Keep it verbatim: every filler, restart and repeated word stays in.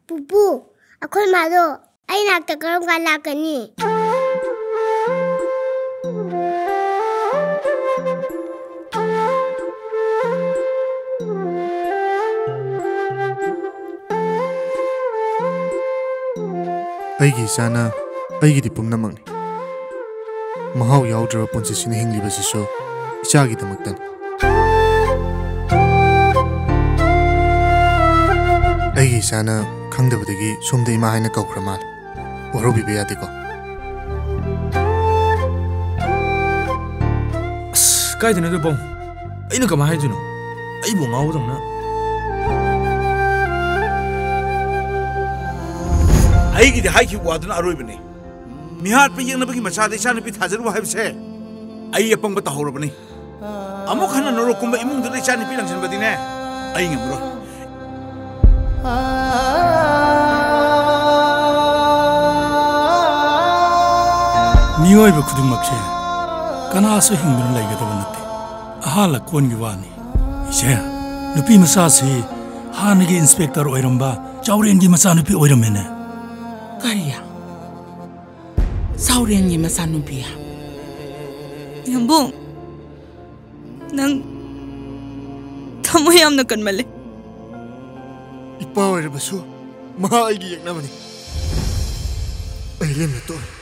ꯄꯨꯄꯨ, ꯑꯩꯈꯣꯏ ꯃꯥꯗꯣ ꯑꯩ ꯅꯥꯛꯇ ꯀꯔꯝ ꯀꯥꯟ ꯂꯥꯛꯀꯅꯤ? ꯑꯩꯒꯤ ꯏꯆꯥꯅ ꯑꯩꯒꯤꯗꯤ ꯄꯨꯝꯅꯃꯛꯅꯤ꯫ ꯃꯍꯥꯎ ꯌꯥꯎꯗ꯭ꯔꯕ ꯄꯨꯟꯁꯤꯁꯤꯅ ꯍꯤꯡꯂꯤꯕꯁꯤꯁꯨ ꯏꯆꯥꯒꯤꯗꯃꯛꯇꯅꯤ꯫ ꯑꯩꯒꯤ ꯏꯆꯥꯅ ꯈꯪꯗꯕꯗꯒꯤ ꯁꯣꯝꯗ ꯏꯃꯥ ꯍꯥꯏꯅ ꯀꯧꯈ꯭ꯔ ꯃꯥꯜꯂꯦ꯫ ꯋꯥꯔꯧꯕꯤꯕ ꯌꯥꯗꯦꯀꯣ꯫ ꯑꯁ, ꯀꯥꯏꯗꯅꯣ ꯑꯗꯨ ꯄꯣꯡ? ꯑꯩꯅ ꯀꯃꯥꯏ ꯍꯥꯏꯗꯣꯏꯅꯣ? ꯑꯩꯕꯨ ꯉꯥꯎꯕꯗꯧꯅ꯫ ꯑꯩꯒꯤꯗꯤ ꯍꯥꯏꯈꯤꯕ ꯋꯥꯗꯨꯅ ꯑꯔꯣꯏꯕꯅꯤ꯫ ꯃꯤꯍꯥꯠꯄ ꯌꯦꯛꯅꯕꯒꯤ ꯃꯆꯥꯗ ꯏꯆꯥꯅꯨꯄꯤ ꯊꯥꯖꯔꯨ ꯍꯥꯏꯕꯁꯦ ꯑꯩ ꯑꯄꯪꯕ ꯇꯧꯍꯧꯔꯕꯅꯤ꯫ ꯑꯃꯨꯛ ꯍꯟꯅ ꯅꯣꯔꯣꯛꯀꯨꯝꯕ ꯏꯃꯨꯡꯗꯨꯗ ꯏꯆꯥꯅꯨꯄꯤ ꯂꯪꯁꯤꯟꯕꯗꯤꯅꯦ, ꯑꯩ ꯉꯝꯃꯔꯣꯏ꯫ ꯃꯤꯑꯣꯏꯕ ꯈꯨꯗꯤꯡꯃꯛꯁꯦ ꯀꯅꯥꯁꯨ ꯍꯤꯡꯗꯨꯅ ꯂꯩꯒꯗꯕ ꯅꯠꯇꯦ꯫ ꯑꯍꯥꯟ ꯂꯀꯣꯟꯒꯤ ꯋꯥꯅꯤ꯫ ꯏꯆꯦ, ꯅꯨꯄꯤ ꯃꯆꯥꯁꯤ ꯍꯥꯟꯅꯒꯤ ꯏꯟꯁꯄꯦꯛꯇꯔ ꯑꯣꯏꯔꯝꯕ ꯆꯥꯎꯔꯦꯟꯒꯤ ꯃꯆꯥꯅꯨꯄꯤ ꯑꯣꯏꯔꯝꯃꯦꯅꯦ꯫ ꯀꯔꯤ? ꯆꯥꯎꯔꯦꯟꯒꯤ ꯃꯆꯥꯅꯨꯄꯤ? ꯌꯥꯝꯕꯨꯡ, ꯅꯪ ꯊꯃꯣꯏ ꯌꯥꯝꯅ ꯀꯟꯃꯜꯂꯦ꯫ ꯏꯄꯥ ꯑꯣꯏꯔꯕꯁꯨ ꯃꯍꯥꯛ ꯑꯩꯒꯤ ꯌꯦꯛꯅꯕꯅꯤ꯫ ꯑꯩ ꯂꯦꯝꯅ ꯇꯣꯛꯑꯣꯏ꯫